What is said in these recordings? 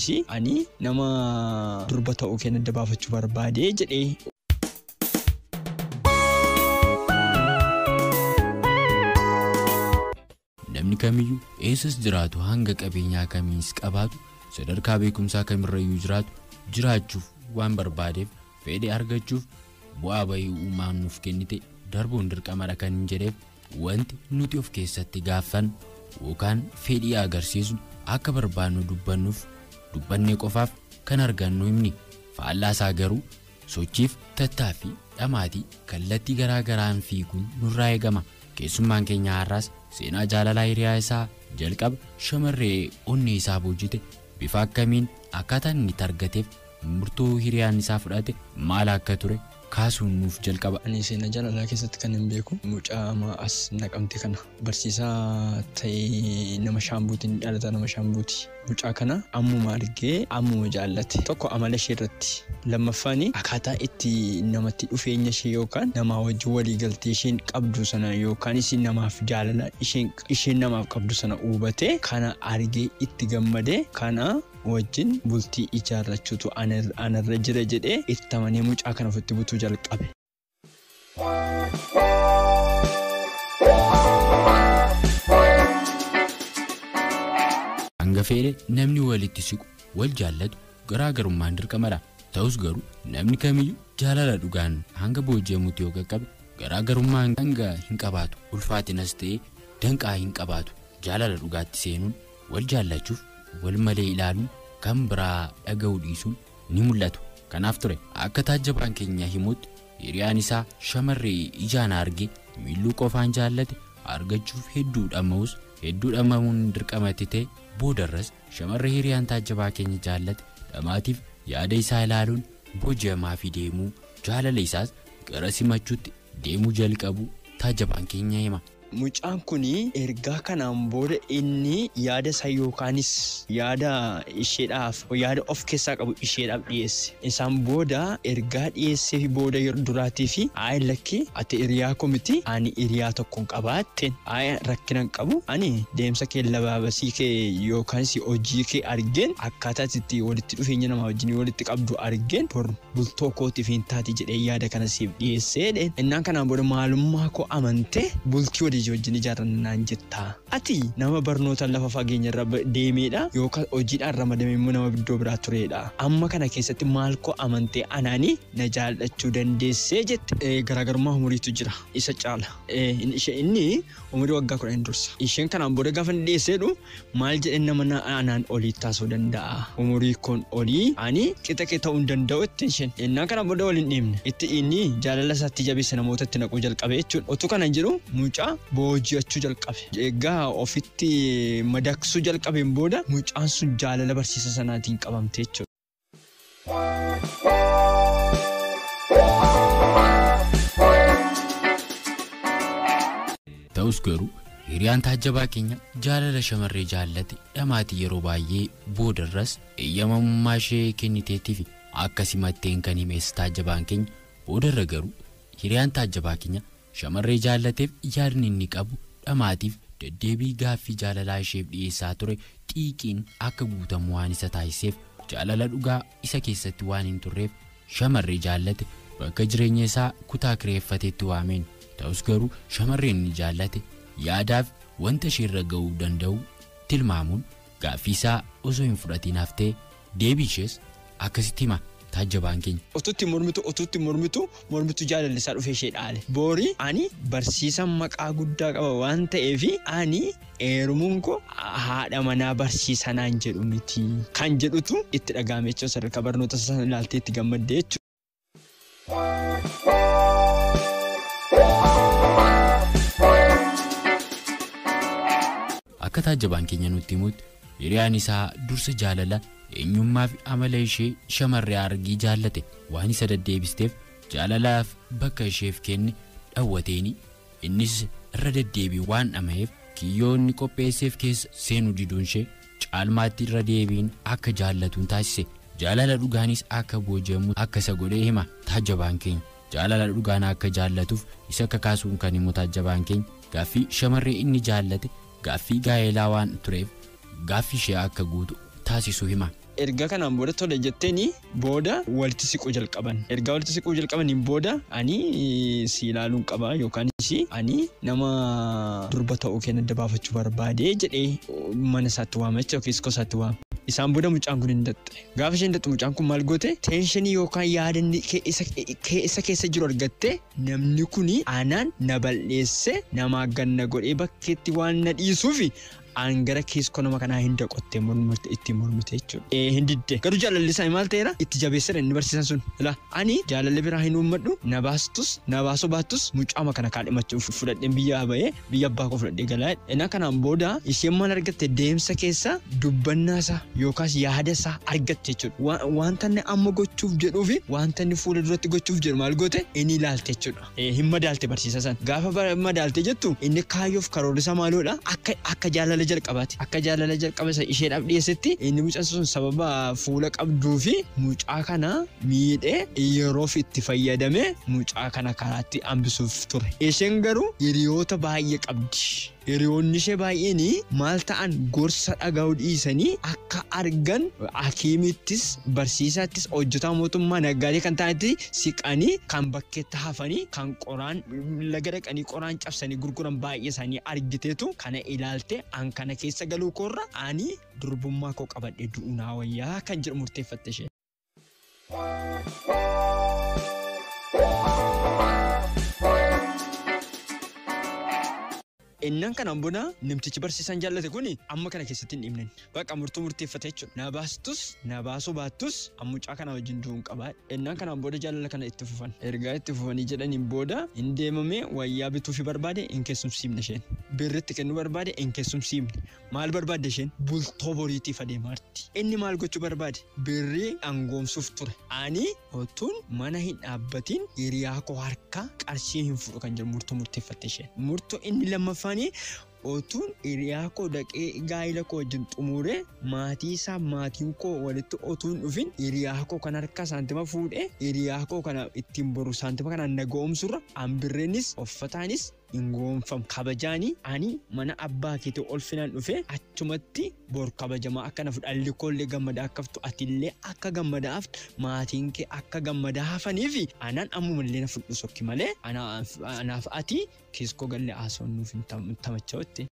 Yookaanis ani nama durba ta'uu kee adda baafachuu barbaade jedhee. Namni kamiyyuu eessas jiraatu hanga qabeenyaa kamiis qabaatu sadarkaa beekumsaa kamirrayyuu jiraatu jiraachuuf waan barbaadeef fedhe argachuuf bu'aa bayii uumaan nuuf kennite darbuun dirqamadha kan hin jedheef wanti nuti of keessatti gaaffannu yookaan fedhii agarsiisnu akka barbaannu dubbannuuf dubbannee qofaaf kan argannu himni faallaasaa garuu sochiif tattaaffii dhamaatii kallattii garaa garaan fiiguun nurraa eegama. Keessummaan keenya har'aas seenaa jaalalaa hiriyaa isaa jalqaba shamarree onnee isaa boojite bifa akkamiin akkaataa inni itti argateef murtoo hiriyaan isaa fudhate maal akka ture kaasuun nuuf jalqaba. Ani seenaa jaalalaa keessatti kan hin beeku mucaa as naqamte kana barsiisaa ta'ee nama Shaambuutiin dhalataa nama Shaambuuti. Mucaa kana ammuma argee ammuma jaallate. Tokko amala ishee irratti lammaffaan akkaataa itti namatti dhufeenya ishee yookaan namaa wajjin walii galtee isheen qabdu sana yookaan isin namaaf jaalala isheen namaaf qabdu sana hubatee kana argee itti gammadee kana wajjin bultii ijaarrachuutu anarra jira jedhee itti amanee mucaa kana ofitti butuu jalqabe. Hanga fedhe namni walitti siqu wal jaallatu garaagarummaan dirqamadha. Ta'us garuu namni kamiyyuu jaalala dhugaan hanga booji'amutti yoo qaqqabe garaagarummaan hanga hin qabaatu ulfaatinas ta'ee danqaa hin qabaatu. Jaalala dhugaatti seenuun wal jaallachuuf wal malee ilaaluun kan biraa dhaga'uu dhiisuun ni mul'atu. Kanaaf ture akka taajjabaan keenya himutti hiriyaan isaa shamarree ijaan arge miilluu qofaan jaallate argachuuf hedduu dhama'us hedduu dhamamuun dirqamatti ta'e boodarras shamarree hiriyaan taajjabaa keenya jaallate dhamaatiif yaada isaa ilaaluun booji'amaa fi deemuu jaalala isaas gara simachuutti deemuu jalqabu taajjabaan keenya hima. Mucaan kun ergaa kanaan booda inni yaada isaa yookaanis yaada isheedhaaf yaada of keessaa qabu isheedhaaf dhiyeesse. Isaan booda ergaa dhiyeessee fi booda yeroo duraatii fi ayi lakki ati hiriyaa koo miti ani hiriyaa tokko hin qabaatteen ayi rakkina hin qabu ani deemsa kee labaabasii kee yookaanis hojii kee argeen akkaataa itti walitti dhufeenya namaa wajjin walitti qabdu argeen bultoo kootiif hin taati jedhee yaada kana siif dhiyeessee innaan kanaan booda maalummaa koo amantee bultii walii wajjin ijaarrannaan jettaa. Ati nama barnoota lafa fageenya irra deemeedha yookaan hojiidhaan ramadame immoo nama iddoo biraa tureedha. Amma kana keessatti maal koo amantee anaanii na jaallachuu dandeessee jette. Garaagarummaa umuriitu jira isa caala. Inni umurii waggaa 10 dursa. Isheen kanaan booda gaafa inni dhiyeesseedhu maal jedhee nama anaan olii taasisuu danda'a. Umurii koon olii ani qixa kee ta'uu hin danda'u itti isheen. Innaan kanaan booda waliin dhiibne. Itti inni jaalala isaatti jabeesse namoota itti naquu jalqabe jechuudha. Otuu kana jiru mucaa booji'achuu jalqabe. Egaa ofitti madaqsuu jalqabeen booda mucaan sun jaalala barsiisa sanaatiin qabamte jechuudha. Ta'us garuu hiriyaan taajjabaa keenya jaalala shamarree jaallate dhamaatii yeroo baay'ee boodarras eeyyamamummaa ishee kenniteettiif akka simatteen kan himes taajjabaan keenya boodarra garuu hiriyaan taajjabaa keenya shamarree jaallateef yaadni inni qabu dhamaatiif deddeebii gaaffii jaalalaa isheef dhiyeessaa ture xiiqiin akka guutamu waan isa taasiseef jaalala dhugaa isa keessatti waan hin turreef shamarree jaallate bakka jireenya isaa kutaa kireeffateetti waameen. Ta'us garuu shamarreen inni jaallate yaadaaf wanta isheerra ga'uu danda'u tilmaamuun gaaffii isaa osoo hin fudhatiin haftee deebii ishees akkasitti hima taajjabaan keenya. Otuutti mormitu jaalalli isaa dhufee ishee dhaale. Boori ani barsiisa maqaa guddaa qaba waan ta'eef ani heerumuun koo haadha manaa barsiisa naan jedhu miti kan jedhutu itti dhaga'ame jechuudha. Sadarkaa barnoota sana ilaaltee itti gammaddee jechuudha. Akka taajjabaan keenya nutti himutti hiriyaan isaa dursa jaalala eenyummaa fi amala ishee shamarree argii jaallate waan isa deddeebisteef jaalalaaf bakka isheef kenne dhawwateeni innis irra deddeebii waan dhama'eef kiyyoo inni qopheesseef keessa seenuu diduun ishee caalmaatti irra deebiin akka jaallatuun taasise. Jaalala dhugaanis akka booji'amu akka isa godhee hima taajjabaan keenya. Jaalala dhugaan akka jaallatuuf isa kakaasuun kan himu taajjabaan keenya gaaffii shamarree inni jaallate gaaffii gaa'elaa waan tureef gaaffii ishee akka guutu taasisu hima. Ergaa kanaan booda tole jetteeni booda walitti siquu jalqaban. Ergaa walitti siquu jalqabaniin booda ani si ilaaluun qaba yookaanis ani nama durba ta'uu kee adda baafachuu barbaade jedhee mana isaatti waama jechuudha yookiis gosaatti waama. Isaan booda mucaan kun hin daxxe. Gaafa isheen daxxu mucaan kun maal goote? Teenshinii yookaan yaada inni keessa keessa jiru argatte namni kun anaan na balleesse namaa ganna godhee bakkeetti waan na dhiisuufi an gara keessa nama kanaa hin daqottee mormite ittiin mormite jechuudha. Hin didde. Garuu jaalalli isaanii maal ta'eera? Itti jabeesseera inni barsiisan sun. Ilaa ani jaalalli biraa hin uummadhu na baastus na baasuu baattus mucaama kana kaadhimachuuf fudhadheen biyya bahee biyya abbaa koo fudhadhee galaa. Innaa kanaan booda isheen maal argatte deemsa keessa dubbannaa isaa yookaas yaada isaa argatte jechuudha. Wanta inni amma gochuuf jedhuu fi wanta inni fuula duratti gochuuf jedhu maal goote inni ilaalte jechuudha. Hin madaalte barsiisa sana. Gaafa madaalte jettu inni kaayyoof karoorri isaa maaloodha? Akka jaalala jalqabaati. Akka jaalala jalqaba isa isheedhaaf dhiyeessetti inni mucaan sun sababa fuula qabduu fi mucaa kana miidhee yeroof itti fayyadame mucaa kana karaatti hambisuuf ture. Isheen garuu hiriyoota baay'ee qabdi. Hiriyoonni ishee baay'een maal ta'an gorsa dhaga'uu dhiisanii akka argan hakiimittis barsiisaattis hojjetaa mootummaa naggaadee kan ta'anitti siqanii kan bakkeetti hafanii kan qoraan laga dhaqanii qoraan cabsanii gurguran baay'ee isaanii argiteetu kana ilaalte an kana keessa galuu koorra ani durbummaa koo qabadhee du'uu naa wayyaa kan jedhu murteeffatte isheen. Innaan kanaan booda namtichi barsiisaan jaallate kuni amma kana keessatti hin dhimne. Bakka murtuu murteeffate jechuudha. Na baastus na baasuu baattus mucaa kana wajjin du'uun qaba. Innaan kanaan booda jaalala kana itti fufan. Ergaa itti fufanii jedhaniin booda hin deemame wayyaa bituufi barbaade hin keessumsiifne isheen. Birritti kennuu barbaade hin keessumsiifne. Maal barbaadde isheen? Bultoo boriitiif adeemaarti. Inni maal gochuu barbaade? Birrii dhangoomsuuf ture. Ani otuun mana hin dhaabbatiin hiriyaa koo harkaa qarshii hin fudhu kan jedhu murtoo murteeffatte isheen. Murtoo inni lammaffaan otuun hiriyaa koo dhaqee gaa'ila koo wajjin xumuree maatii isaa maatiin koo walitti otuun dhufin hiriyaa koo kan harkaa saantima fuudhee hiriyaa koo kana ittiin boru saantima kanaan na goomsurra hambirreenis uffataanis hin goonfamu. Kabajaanii ani mana abbaa keetii ol finaan dhufee achumatti bor kabajamaa akka nafu dhalli koollee gammadaa akka haftu atillee akka gammadaa haftu maatiin kee akka gammadaa hafanii fi anaan ammumallee na fudhu sokki malee anaaf ati keessoo gallee haasofnuuf hin tamacha'utti.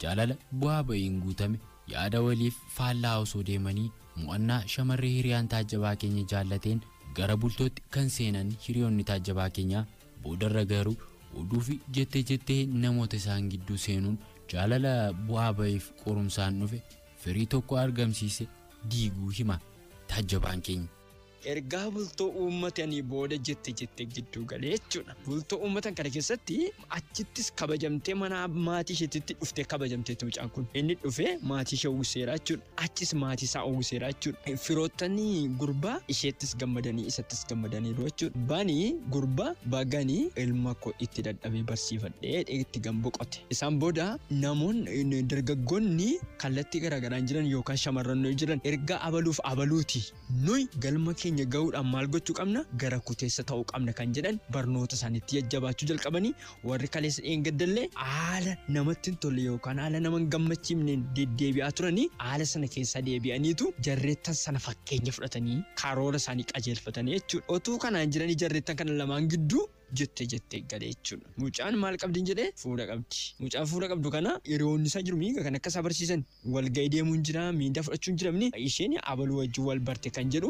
Jaalala bu'aa ba'iin guutame yaada waliif faallaa osoo deemanii mo'annaa shamarree hiriyaan taajjabaa keenya jaallateen gara bultootti kan seenan hiriyoonni taajjabaa keenyaa boodarra garuu oduu fi jettee jettee namoota isaan gidduu seenuun jaalala bu'aa ba'iif qorumsaan dhufe firii tokko argamsiise diiguu hima taajjabaan keenya. Ergaa bultoo uummatanii booda jette jettee gidduu galee jechuudha. Bultoo uummatan kana keessatti achittis kabajamtee mana maatii isheetitti dhuftee kabajamteetti mucaan kun. Inni dhufee maatii ishee uwwiseera jechuudha. Achis maatii isaa uwwiseera jechuudha. Firoottanii gurbaa isheettis gammadanii isattis gammadaniiru jechuudha. Banii gurbaa baganii ilma koo itti dadhabee barsiifadhee itti gamboqote. Isaan booda namoonni dargaggoonni kallattii garaagaraan jiran yookaan shamarran jiran ergaa abaluuf abaluuti. Nuyi galma keenya ga'uudhaan maal gochuu qabna? Gara kuteessa ta'uu qabna kan jedhan barnoota isaaniitti jajjabaachuu jalqabanii warri kaleessa dheengaddallee haala namatti hin tolle yookaan haala nama hin gammachiifne deddeebi'aa turanii haala sana keessa deebi'aniitu jarreettan sana fakkeenya fudhatanii karoora isaanii qajeelfatanii jechuudha. Otuu kanaan jiranii jarreettan kana lamaan gidduu jette jettee galee jechuudha. Mucaan maal qabdi jedhee fuula qabdi. Mucaan fuula qabdu kana hiriyoonni isaa jiru miiga kan akka isaa barsiisan walga'ii deemuun jira miindaa fudhachuun jira mini isheen abaluu wajjin wal barte kan jedhu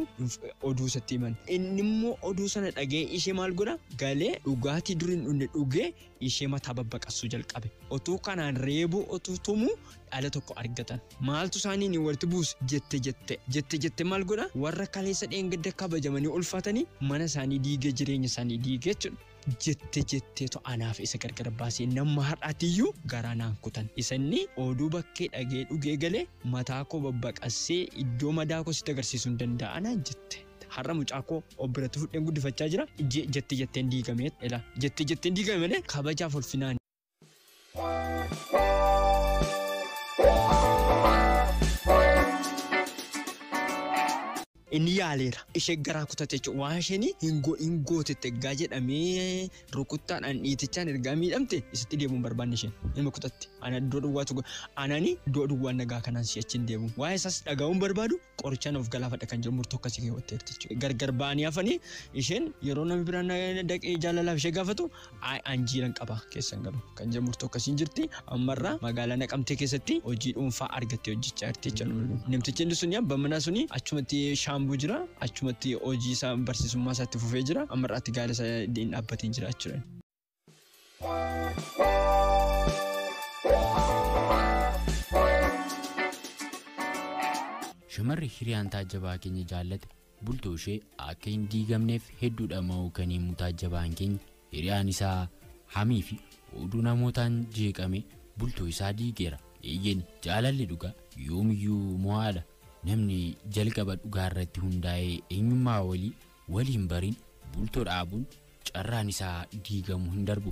oduu isatti himan. Inni immoo oduu sana dhaga'ee ishee maal godha galee dhugaatii duriin dhunne dhugee ishee mataa babbaqasuu jalqabe. Otuu kanaan reebuu otuu tumuu dhala tokko argatan. Maaltu isaaniin walitti buuse jette jette jette jette maal godha warra kaleessa dheengadda kabajamanii ulfaatanii mana isaanii diigee jireenya isaanii diigee jechuudha. Jette jetteetu anaaf isa gargar baasee nama har'aatiyyuu garaa naan kutan. Isanni oduu bakkee dhagee dhugee galee mataa koo babbaqasee iddoo madaa koo sitti agarsiisuu hin danda'anaa jette. Har'a mucaa koo of biratti fudheen guddifachaa jira. Jette jetteen diigamee jette jetteen diigame malee kabajaaf ulfinaan. Inni yaaleera. Ishee garaa kutate jechuudha. Waan isheen hin gootette ergaa jedhamee rukuttaadhaan dhiitichaan ergaa miidhamte isatti deemuun barbaanne isheen. Ilma kutatte. Ana iddoo duwwaatu anani iddoo duwwaan nagaa kanaan si'achi hin deemu. Waa'ee isaas dhaga'uun barbaadu qorichaan of galaafadha kan jedhu murtoo akkasii keewwatteerti jechuudha. Gargar ba'anii hafanii isheen yeroo namni biraan dhaqee jaalalaaf ishee gaafatu an jiran qaba keessan galu kan jedhu murtoo akkasiin jirti. Ammarraa magaalaa Naqamtee keessatti hojii dhuunfaa argattee hojjechaa jirti jechuudha. Namtichi inni suni abbaan manaa suni achumatti shaambuu jira achumatti hojii isaa barsiisummaa isaatti fufee jira ammarraatti gaala isaa hin dhaabbatiin jira jechuudha. Shamarri hiriyaan taajjabaa keenya jaallate bultoo ishee akka hin diigamneef hedduu dhama'uu kan himu taajjabaan keenya hiriyaan isaa hamii fi oduu namootaan jeeqame bultoo isaa diigeera. Eeyyeen jaalalli dhugaa yoomiyyuu mo'aadha. Namni jalqaba dhugaa irratti hundaa'ee eenyummaa walii waliin bariin bultoo dhaabuun carraan isaa diigamu hin darbu.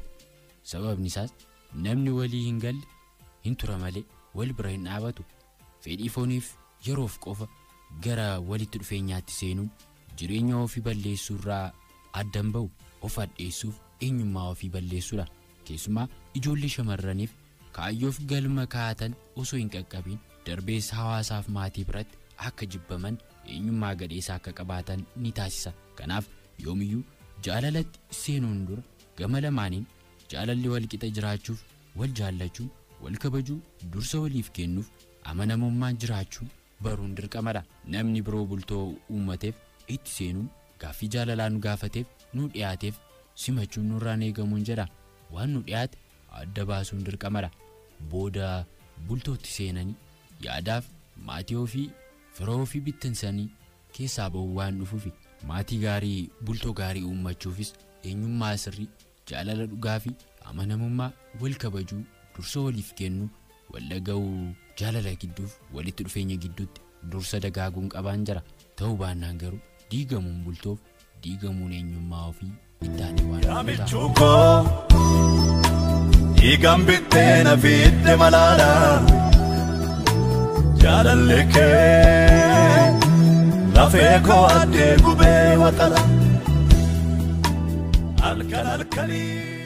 Sababni isaas namni walii hin galle hin tura malee wal bira hin dhaabatu. Fedhii fooniif yeroof qofa gara walitti dhufeenyaatti seenuun jireenya ofii balleessuu irraa addan ba'u of adheessuuf eenyummaa ofii balleessuudha. Keessumaa ijoollee shamarraniif kaayyoof galma kaa'atan osoo hin qaqqabin darbees hawaasaaf maatii biratti akka jibbaman eenyummaa gadheessaa akka qabaatan ni taasisa. Kanaaf yoomiyyuu jaalalatti seenuun dura gama lamaaniin jaalalli walqixa jiraachuuf wal jaallachuun wal kabajuu dursa waliif kennuuf amanamummaan jiraachuun baruun dirqamadha. Namni biroo bultoo uummateef itti seenuun gaaffii jaalalaa nu gaafateef nu dhiyaateef simachuun nurraan eegamuun jedha. Waan nu dhiyaate adda baasuun dirqamadha. Booda bultootti seenanii yaadaaf maatii ofii firoo ofii bittinsanii keessaa ba'uu waan dhufuufi maatii gaarii bultoo gaarii uummachuufis eenyummaa sirrii jaalala dhugaa fi amanamummaa wal kabajuu dursa waliif kennu wal dhaga'uu jaalala gidduuf walitti dhufeenya gidduutti dursa dagaaguun qabaan jira. Ta'uu baannaan garuu diigamuun bultoof diigamuun eenyummaa ofii ittaanii waan Dhiigaan bittee na fidde malaala jaalalli kee lafee koo addee gubee waxala halkan halkanii.